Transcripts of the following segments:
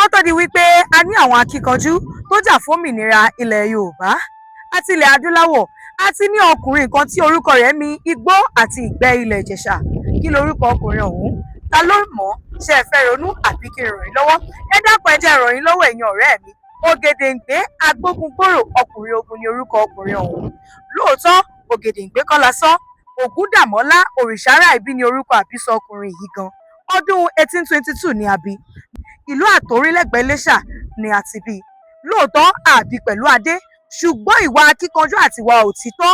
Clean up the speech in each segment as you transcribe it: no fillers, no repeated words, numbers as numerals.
Kó tó di wípé a ní àwọn akíkanjú tó jà fómìnira ilẹ̀ Yorùbá àti ilẹ̀ Adúláwọ̀, a ti ní ọkùnrin kan tí orúkọ rẹ̀ mi igbó àti ìgbẹ́ ilẹ̀ Ìjẹ̀ṣà. Kí lorúkọ ọkùnrin ọ̀hún? Ta ló mọ̀ ọ́? Ṣé ẹ fẹ́ ronú àbí kí n ràn yín lọ́wọ́? Ẹ dákun, ẹ jẹ́ n ràn yín lọ́wọ́, ẹ̀yin ọ̀rẹ́ mi. Ògèdèǹgbé Agbógungbòrò ọkùnrin ogun ni orúkọ ọkùnrin ọ̀hún. Lóòótọ́, Ògèdèǹgbé kọ́ la sọ, Ògúndàmọ́lá Òrìṣàráìbí ni orúkọ àbísọ ọkùnrin yìí gan. Ọdún 1822 ni a bí. Ìlú Àtòrí lẹ́gbẹ̀ẹ́ Iléṣà ni a ti bí i. Lóòótọ́, àbí pẹ̀lú adé, ṣùgbọ́n ìwà akíkanjú àti ìwà òtítọ́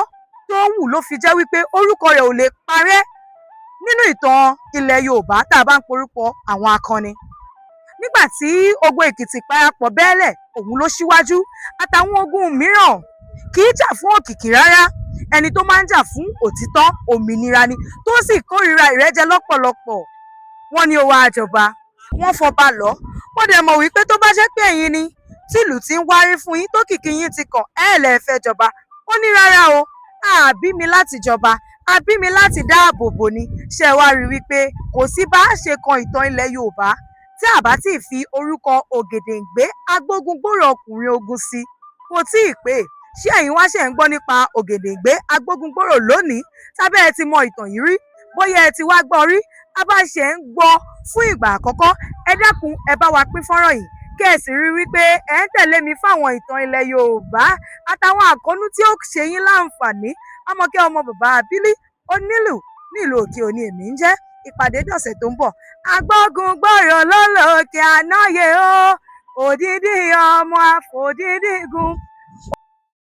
tó hù ló fi jẹ́ wípé orúkọ rẹ̀ ò lè parẹ́ nínú ìtàn ilẹ̀ Yorùbá tá a bá ń porúkọ àwọn akọni. Nígbà tí ogun Èkìtì parapọ̀ bẹ́ẹ́lẹ̀, òun ló ṣíwájú àtàwọn ogun mìíràn. Kì í jà fún òkìkí rárá, ẹni tó máa ń jà fún òtítọ́, òmìnira ni, tó sì kórìíra ìrẹ́jẹ lọ́pọ̀lọpọ̀. Wọ́n ní ó wá jọba, wọ́n fọba lọ̀. Mo dẹ̀ mọ̀ wípé tó bá jẹ́ pé ẹ̀yin ni tìlù tí ń wárí fún yín, tó kìkì yín ti kàn ẹ́ lẹ̀ fẹ́ jọba. Ó ní rárá o, a bí mi láti jọba, a bí mi láti dáàbò bò ni. Ṣé ẹ wá rí wípé kò sí bá a ṣe kan ìtàn ilẹ̀ Yorùbá tí a bá tí ì fi orúkọ Ògèdèǹgbé Agbógungbòrò ọkùnrin ogun sí? Kò tí ì pé. Ṣé ẹ̀yin wá ṣe ń gbọ́ nípa Ògèdèǹgbé Agbógungbòrò lónìí, tàbí ẹ ti mọ ìtàn yìí rí? Bóyá ẹ ti wá gbọ́ rí, a bá ṣe ń gbọ́ fún ìgbà àkọ́kọ́, ẹ dákun, ẹ bá wa pín fọ́nrán yìí, kí ẹ sì rí wípé ẹ ń tẹ̀lé mi fáwọn ìtàn ilẹ̀ Yorùbá àtàwọn àkóónú tí ó ṣe yín láǹfààní. Àmọ̀kẹ́ ọmọ bàbá Abílí onílù nílùú Òkè Òní èmi ń jẹ́. Ìpàdé dọ̀sẹ̀ tó ń bọ̀. Agbógungbòrò lólòkè ànáyè o, òdìdí ọmọ àfòdídìgún.